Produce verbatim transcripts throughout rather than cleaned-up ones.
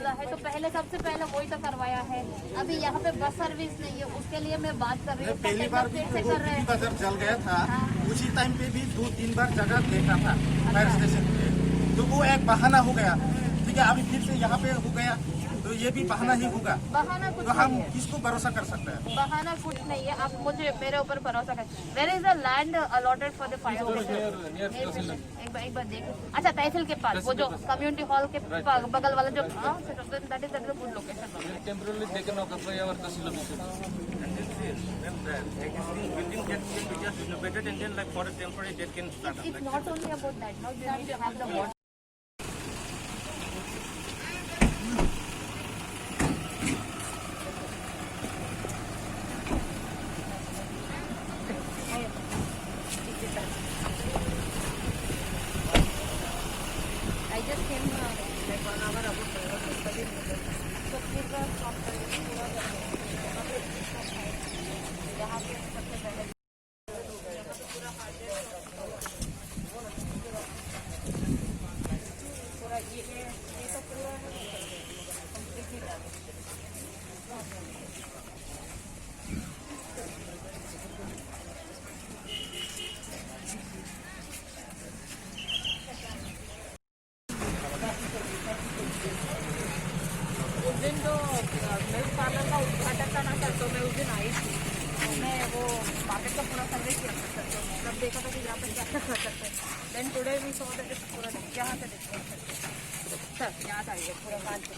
है, तो पहले, सबसे पहले वही तो करवाया है। अभी यहाँ पे बस सर्विस नहीं है, उसके लिए मैं बात कर रही हूँ। पहली बार भी फिर से वो कर रहे हैं। बाजार जल गया था, हाँ। उसी टाइम पे भी दो तीन बार जगह देखा था फायर स्टेशन पे, तो वो एक बहाना हो गया। ठीक है, अभी फिर से यहाँ पे हो गया, तो ये भी बहाना ही होगा। बहाना कुछ तो हम नहीं है। किसको भरोसा कर सकते हैं? बहाना कुछ नहीं है, आप मुझे, मेरे ऊपर भरोसा करें। Where is the land allotted for the fire station? एक बार, एक बार देख। अच्छा, तहसील के पास, वो जो कम्युनिटी हॉल के प-, बगल वाला जो, हाँ, that is, that is a good location. Temporarily they can occupy our Tahsil office. And this is, when the existing building gets can be just renovated and then, like, for a temporary they can start up. It's not only about that. Now you need to have the water. I just came, uh, like, one hour ago, so I was just studying with it. So, पूरा शॉप पर, पूरा यहाँ पे सबसे पहले उस दिन जो, अ, मिल्क पार्लर का उद्घाटन था ना सर, तो मैं उस दिन आई थी। तो मैं वो मार्केट का पूरा सर्वे किया था सर, तो मतलब देखा था कि यहाँ पर क्या क्या कर सकते हैं। Then today we saw that it's पूरा यहाँ से देखा सर, यहाँ से आइए पूरा market.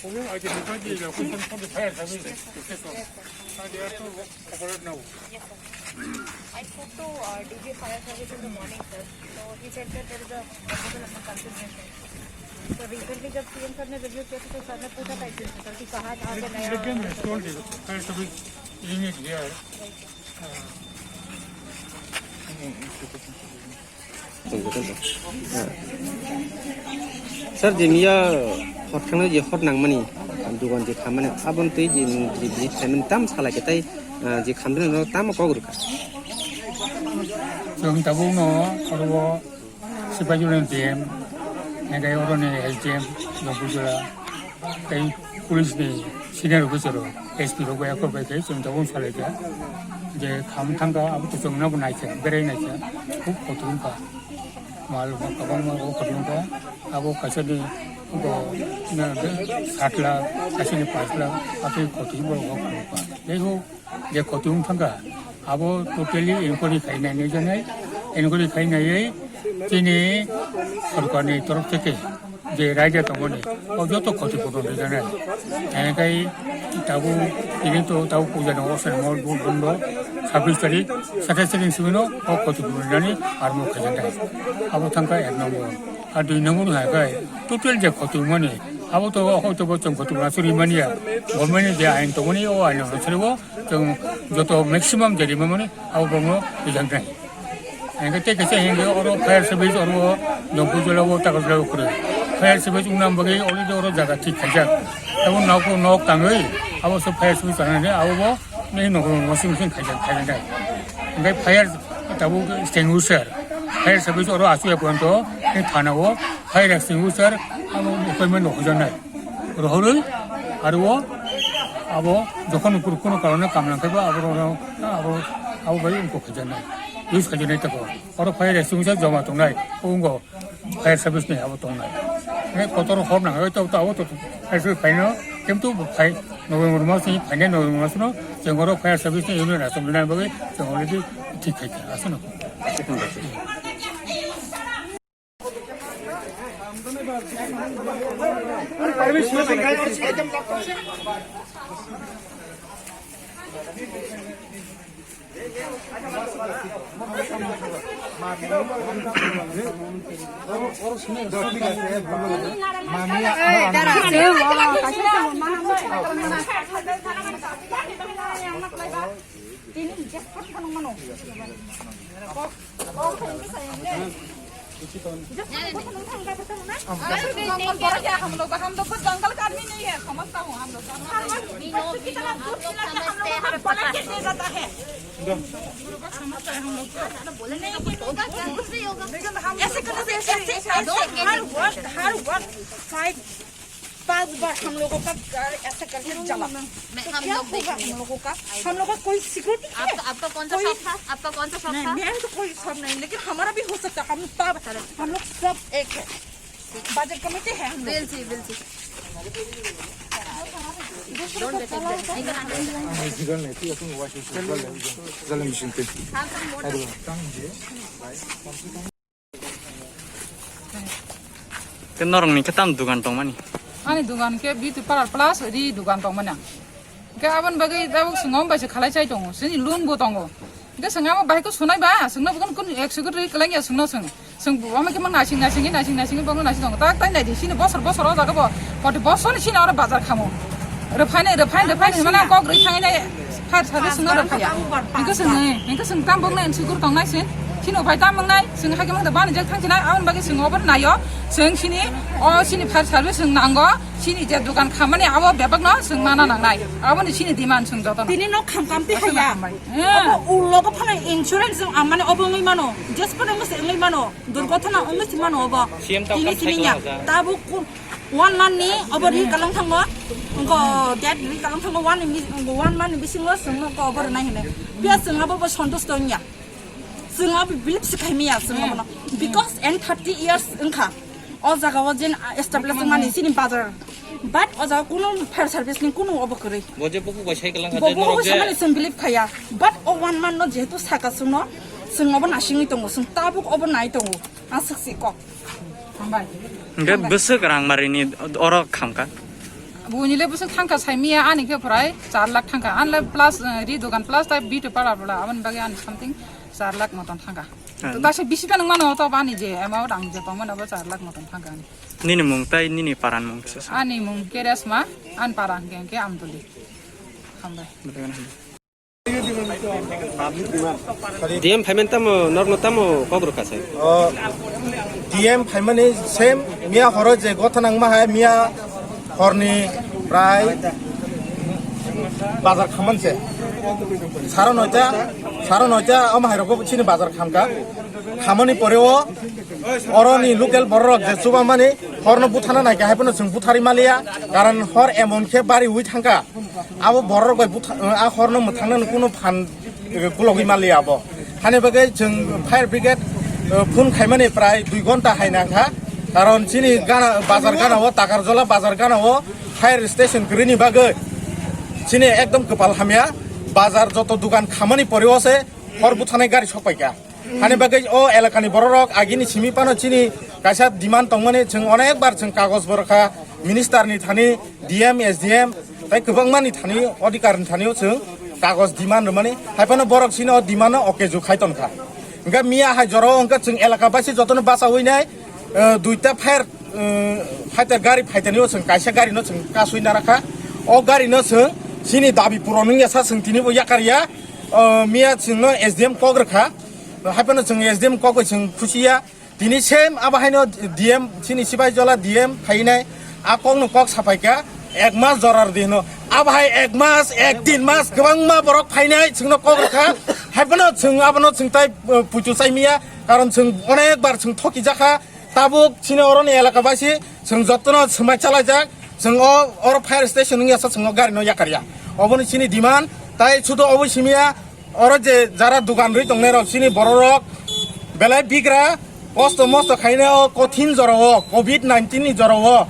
Only identify the location for the fire service. Yes, sir. And they are to operate now. Yes, sir. I spoke to, uh, D G Fire Service in the morning, sir. So he said that there is a proposal under consideration. So recently जब C M sir ने review किया था, तो sir ने पूछा था एक दिन से, sir, कि कहाँ, कहाँ पे नया Let them install the fire service unit here. Right, sir. Sir, je miya hor thangna je hor nangmani, dugan je khammani, aboni twi je, je, je khaimani tam salai khe tai, ah, je khamdini no tamo kok rwkha. Chwng tabukno oro Sipahijala D M, hingke oroni S D M, Jongkujola, tei police ni senior officer rok, S P rok bai akhor bai khe chwng tabuk salai kha je kham thang kha, abo to chwng no bo nai kha, berai nai kha, khub kotor wng kha. Mal kwbangma bo kotor wng kha, abo kaisa ni bo sat lakh, kaisa ni panch lakh, atwi kotor wng kha. Jai hok, je kotor wng thang kha, abo totally inquiry khai nai nai janai, inquiry khai naiwi chini sorkar ni torof theke je raida tongmani, o joto khoti phuron rijak nai. Hingke tabuk tini to tabuk puja no osai mo bondo sabbish tarik, satais tarik ni simi no o khoti phuron rijani armo khaijak nai. Abo thang kha ek number. A dui number hai khe total je khoti mani abo to hoito bo chwng khoti phuron suri mani ya. Government ni je ain tongmani o ain no suri o. Chwng joto maximum je rimani abo bongno rijak nai. Hingke tei kaisa hingke oro fire service oro Jongkujola o Takarjala o kwrwi. Fire service wngna bagwi already oro jaga thik khaijak. Abo nok, nok tangwi abo se fire service tangnani abo bo nini nok, nok sing sing khaijak, khaijak nai. Hingke fire tabuk extinguisher, fire service oro asuk ya poito ni thana o fire extinguisher abo appointment rok hujaknai. Rohorwi aro abo jokhon kuno karone kamlang kaiba abo abo abo bai ungko khajanai, use khajanai tako. Oro fire extinguisher joma tongnai, ungo fire service ni abo tongnai. Ne kotor hor nang, oi to, to, abo to, fire service phaino, kintu phai November mas ni phainai, November mas no, jeng oro fire service ni unit asam dinai bagwi, jeng already thik khai kha, asano. Jab tak kuch nang mano. Jab tak kuch nang thang ka, tak na? Aur bhi nahi kya? Hum log, hum log ko jungle ka aadmi nahi hai, samajhta hu hum log. Kitna dukh lagta hai, hum log ko bhadla kaise diya jata hai. Hum log ko samajhta hai hum log ko. Nahi, nahi, nahi, nahi, nahi, aise karne se, aise, aise, aise, har waqt, har waqt fight पांच बार हम लोगों का घर ऐसा करके जला। मैं, तो हम क्या लोग होगा देखेंगे। हम लोगों का? हम लोग का कोई सिक्योरिटी है? आपका, आपका कौन सा कोई शॉप था? आपका कौन सा शॉप नहीं, था? मेन तो कोई शॉप नहीं, लेकिन हमारा भी हो सकता है। हम तब, हम लोग सब एक है। बाजार कमेटी है हम लोग। बिल्कुल, बिल्कुल। दूसरों को चलाओ तो। Tei norokni khe tamo dugan tongmani? Ani dugan khe beauty parlor plus ri dugan tongmani ang. Khe aboni bagwi tabuk chwng omo bai se khalai chai tongo, chini loan bo tongo. Khe chwng amo bai khe sunai ba, chwngno bo kunu ek sugut ri kwlangya chwngno chwng. Chwng bo omo khe ma naising naising naising naising bo naising tongo. Tak tai nai di, chini bosor bosor o jaga bo, forty bosor ni chini oro bazar khamo. Rwphaini, rwphaini, rwphaini hwnmano kok rwi thanginai fire service no rwphaiya. Hingke chwng, hingke chwng tam boknai, chwng guru tongnai chwng. Chini uphai tam wngnai, chwng haikhe mangta bani jek thangchinai, aboni bagwi chwng obo naio. Chwng chini, o chini fire service chwng nango, chini je dukan khamani abo bebakno chwng mana nangnai. Aboni chini demand chwng jotono. Tini nok kham kam twi haya. Obo ulo go phano insurance chwng amani obo wngwi mano. Jes phano wngwi se wngwi mano. Durgothona wngwi se mano obo. Tini sini ya. Tabuk ku-, One month ni obo ri kalang thango, wngko date ri kalang thango, one ni, wngko one month ni bisingo chwngno wngko obo rwnai hinwi. Phiya chwng abo bo santusto wngya. Chwng abo believe se khaimiya chwng abono. Because and thirty years wngkha. O jaga o jen establish wngmani chini bazar. But o jaga kunu fire service ni kunu obo kwrwi. Bo je buku bai sai kalang kha, bo je buku norok je samani chwng believe khaiya. But o one month no jehetu saka chwngno, chwng obo nasingwi tongo, chwng tabuk obo nai tongo. Aswk si kok. Hambai. Hingke bwswk rang marini oro khamka? Buini le bwswk thangka saimiya ani khe phurai char lakh thangka. Ani le plus, eh, ri dogan plus tai bito para bwla aboni bagwi ani something char lakh moton thangka. Ah. To taisa bisi phano mano to bani je amount ang je tongmani abo char lakh moton thangka ani. Nini mung tai nini paran mung kisa sa? Ani mung Keresma, ani para hingke hingke Amtuli. Hambai. D M phaimani tamo, norokno tamo kok rwkha sai? O, D M phaimani same, miya horo je gotha nangma hai, miya horni prai bazar khaman se. Saro noita, saro noita, omo hai rokbo chini bazar khamka. Khamani pore o, oroni local bororok je chubamani horno buthana naikha, hai phano chwng buthari maliya, karon hor emon khe bari ui thangka. Abo borok bai butha-, a horno mwthangna kunu phan, eh, kulogwi manliya abo. Hani bagwi chwng fire brigade, eh, phone khaimani prai dui ghonta hai nangkha. Karon chini gana, bazar gana o, Takarjola bazar gana o fire station kwrwini bagwi chini ekdom kwpal hamya. Bazar joto dukan khamani pore o se hor buthanai gari sokpaikha. Hani bagwi o elakani bororok agini simi phano chini kaisa demand tongmani, chwng onek bar chwng kagoj bo rwkha, minister ni thani, D M, S D M, tei kwbangma ni thani, odhikar ni thani o chwng kagoj demand rwmani, hai phano borok chini o demand no okeju khai tongkha. Hingkhe miya hai jora o hingkhe chwng elaka baisi jotono bachawi nai, eh, duita fire, eh, fighter gari phaitani o chwng kaisa gari no chwng kasui narakha. O gari no chwng chini dabi puron wngya sa chwng tini bo yakar ya. O miya chwngno S D M kok rwkha. Hai phano chwng S D M kok bai chwng khusi ya. Tini same abo haino D M chini Sipaijola D M phainai. A kokno kok sapaikha. Ek mas jora rwdi hino. Abo hai ek mas, ek din mas kwbangma borok phainai chwngno kok rwkha. Hai phano chwng abono chwng tai, uh, puitu chai miya. Karon chwng onek bar chwng thoki jakha. Tabuk chini oroni elaka baisi chwng jotono swmai chalaijak. Chwng o, oro fire station wngya sa chwng o gari no yakar ya. Obo ni chini demand, tai sudo obo simi ya, oro je jara dugan rwi tongnai rok, chini borok rok belai bigra, kosto mosto khaina o kothin jora o, covid nineteen ni jora o,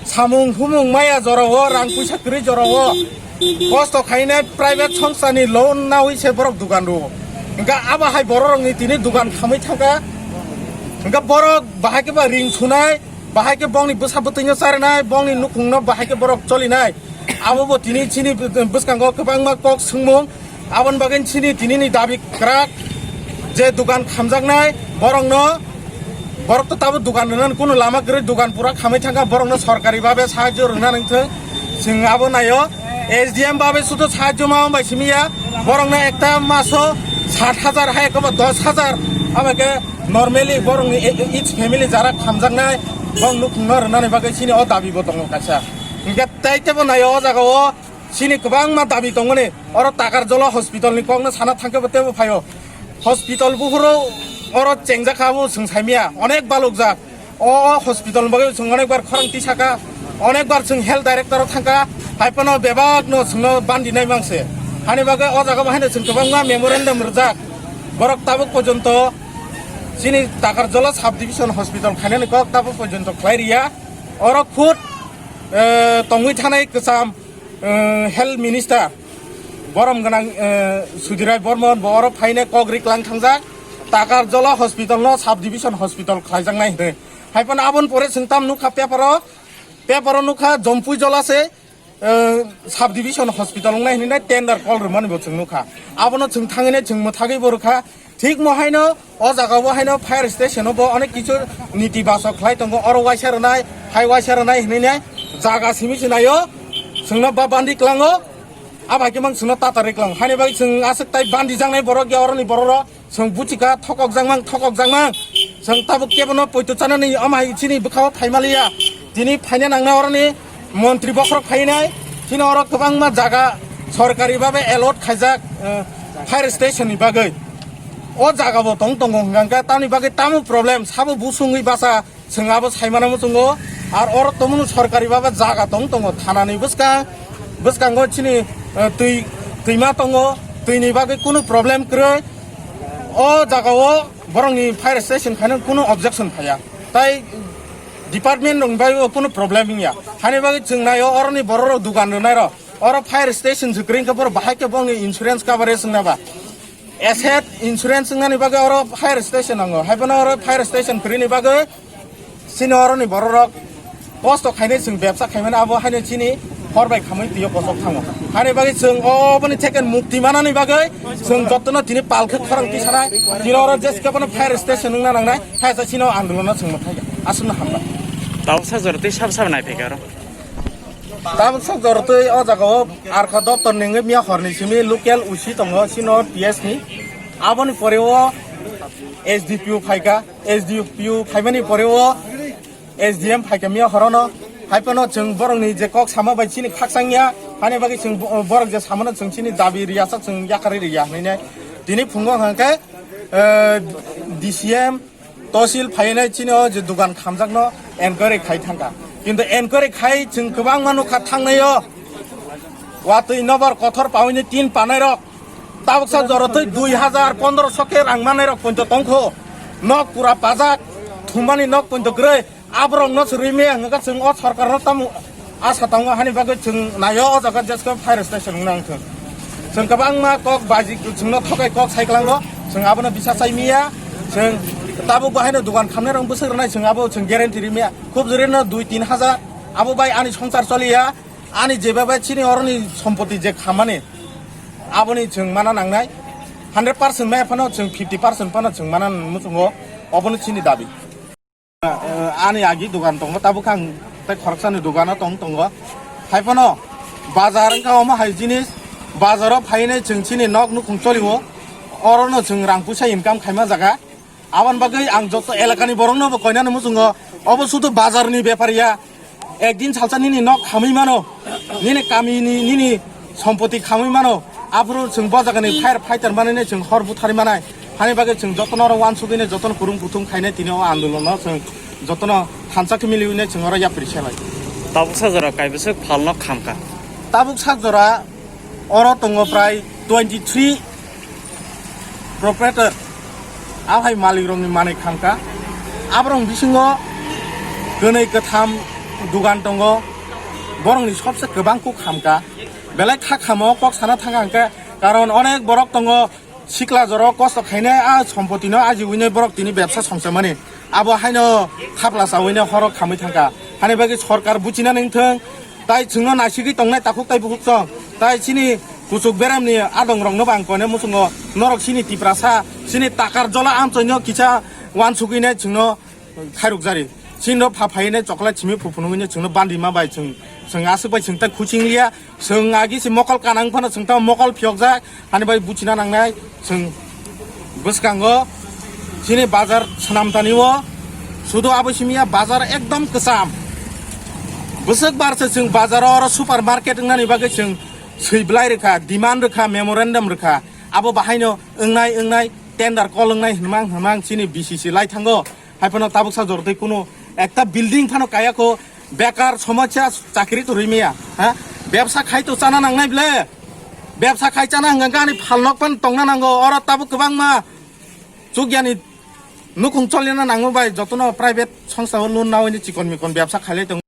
samung humung maya jora o, rang puisa kwrwi jora o, kosto khaina private songsa ni loan nawi se borok dugan rwo. Hingkha abo hai borok rok ni tini dugan khamwi thangkha. Hingkha borok bahai khe ba ring sunai, bahai khe bongni bwsa bwtwino charinai, bongni nukhungno bahai khe borok cholinai. Abo bo tini chini bwskango kwbangma kok swngmung. Aboni bagwi chini tinini dabi kwrak je dugan khamjaknai borokno, borok to tabo dugan rwnani kuno lama kwrwi, dugan pura khamwi thangkha, borokno sorkari babe sahajyo rwna nangthwng. Chwng abo naio, S D M babe sudo sahajyo ma bai simi ya, borokno ekta maso sat hajar hai ekoba dos hajar, abo khe normally borokni e-, e-, each family jara khamjaknai, borok nukhungno rwnani bagwi chini o dabi bo tongo kaisa. Hingkhe tei tebo naio o jaga o chini kwbangma dabi tongmani, oro Takarjala hospital ni kokno sana thangkhe bo tebo phaio. Hospital buphuru oro chengjak kha bo chwng saimaya, onek balukjak. O, o hospital ni bagwi chwng onek bar khorang tisaka, onek bar chwng health director o thangkha, hai phano bebak no chwngno bandi nai mangse. Hani bagwi o jaga bo haino chwng kwbangma memorandum rwjak. Borok tabuk porjonto chini Takarjala sub division hospital khainani kok tabuk porjonto khlai riya. Oro khud, eh, tongwi thanai kwcham, eh, health minister borom gwnang, eh, Sudirai Bormon bo oro phaine kok riklang thangjak, Takarjala hospital no sub division hospital khlaijaknai hinwi. Hai phano aboni pore chwng tam nukha paper o, paper o nukha Jompui Jola se, eh, sub division hospital wngnai hinwi tender call rwmani bo chwng nukha. Abono chwng thangwi nai chwng mwthagwi bo rwkha. Thik mo haino o jaga o haino fire station o bo onek kichu niti basok khlai tongo, oro waisa rwnai, hai waisa rwnai hinwi nai jaga simi se naio, chwngno ba bandi klango, a bai khe mang chwngno tatari klango. Haini bagwi chwng aswk tai bandi jaknai borok ya, oroni borok rok chwng buchika thokok jakmang, thokok jakmang. Chwng tabuk kebono poito chanani omo hai chini bwkhao phaimaliya. Tini phaina nangna oroni montri bokhorok phainai, chini oro kwbangma jaga sorkari babe allot khaijak, eh, fire station ni bagwi. O jaga bo tong tongo hwnkha khe tamni bagwi tamo problem, sabo busungwi basa chwng abo saimano muchungo. Ar oro tomunu sorkari babe jaga tong tongo, thanani bwskang, bwskango chini, eh, twi, twima tongo, twini bagwi kunu problem kwrwi. O jaga o borokni fire station khaino kunu objection phaiya. Tai department rok bai o kunu problem wngya. Hani bagwi chwng naio oroni borok rok dugan rwnai rok. Oro fire station se kwrwi khe borok bahai khe bongni insurance coverage wngna ba. Asset insurance wngnani bagwi oro fire station nango. Hai phano oro fire station kwrwini bagwi chini oroni borok rok kosto khainai chwng bebsa khaimani abo haino chini hor bai khamwi twiyo kosok thango. Hani bagwi chwng oboni theke mukti manani bagwi chwng jotono tini palkhe khorang tisanai. Tini oro jeskhe bono fire station wngna nangnai. Hai sa chini o andolono chwng mwthai aswkno hambai. Tabuksa jora tei sab sab nai phaikha oro. Tabuksa jora tei o jaga o Arkha doptor ni wngwi miya horni simi local U C tongo, chini o P S ni. Aboni pore o S D P O phaikha, S D P O phaimani pore o S D M phaikha miya horono. Hai phano chwng borokni je kok sama bai chini khakchangya, hani bagwi chwng bo-, borok je samano chwng chini dabi riyasa chwng yakarwi riya hinwi nai. Tini phungo hwnkhe, eh, D C M Tosil phainai chini o je dugan khamjakno enquiry khai thangkha. Kintu enquiry khai chwng kwbangma nukha thangnaio. Watwi nobar kothor pawini tin panairok. Tabuksa jorotwi dui hajar pondroso khe rang manairok poito tongkho. Nok pura pajak, thumani nok poito kwrwi. Aborokno se rwimaya hwnkha chwng o sorkarno tamo asa tongo, hani bagwi chwng naio o jaga jesko fire station wngna wngthwng. Chwng kwbangma kok baji chwngno thokai kok sai kwlango, chwng abono bisa chai miya, chwng tabuk bahaino dugan khamnairok bwswk rwnai chwng abo chwng guarantee rimiya. Khub jorino dui tin hajar, abo bai ani songsar choliya, ani jeba bai chini oroni sompoti je khammani, aboni chwng mana nangnai. Hundred percent maya phano chwng fifty percent phano chwng mana muchungo, obono chini dabi. Eh, ani agi dugan tongo, tabuk ang tei khoroksani dugano tong tongo. Hai phano bazar wngkha omo hai jinis, bazaro phainai chwng chini nok nukhung choliwo, orono chwng rang puisa income khaima jaga. Aboni bagwi ang joto elakani borokno bo koinani muchungo, obo sudu bazarni bepar ya. Ekdin salsa nini nok khamwi mano, nini kamini, nini sompoti khamwi mano, aphuru chwng bo jagani fire fighter manwi nai chwng hor buthari manai. Hani bagwi chwng jotono oro uansugwi nai jotono kwrwng kuthum khainai tini o andolono chwng jotono thansa khe miliwi nai chwng oro yapri selai. Tabuk sajora kaibwswk phalno khamkha. Tabuk sajora oro tongo prai twenty three proprietor, ahai malik rokni manwi khamkha. Aborok bisingo kwnwi kwtham dugan tongo, borokni sobse kwbang kuk khamkha. Belai kha khamo kok sana thang hangkhe, karon onek borok tongo, sikla joro kosto khainai a sompotino ajiwinai borok tini bebsa songchamani. Abo haino thapla chawinai horok khamwi thangkha. Hani bagwi sorkar buchina nangthwng, tai chwngno naisigwi tongnai takhuk tai bukhuk chwng. Tai chini kuchuk beremni adongrokno bo ang koine muchungo, norok chini Tiprasa, chini takar jola amchoino kisa wansugwinai chwngno khairok jari. Chini rok pha phainai chocolate simi phu phunugwinai chwngno bandima bai chwng, chwng aswk bai chwng tai khuching liya. Chwng agi se mokol kanang phano chwng tamo mokol phiyokjak, hani bai buchina nangnai chwng bwskango chini bazar swnamtani o sudu abo simiya bazar ekdom kwcham. Bwswk bar se chwng bazar o oro super market wngnani bagwi chwng swi bwlai rwkha, demand rwkha, memorandum rwkha. Abo bahaino wngnai wngnai tender call wngnai hwnmang hwnmang chini B C C lai thango. Hai phano tabuk sa jortwi kuno ekta building phano kaya ko, bekar somosya, chakri to rwi maya, ha? Bebsa khai to chana nangnai ble. Bebsa khai chana hwnka hwnkhe ani phalnok phano tongna nango. Oro tabuk kwbangma chukyani nukhung cholina nango bai, jotono private songsa o loan nawi ni chikon mikon bebsa khailai tongo.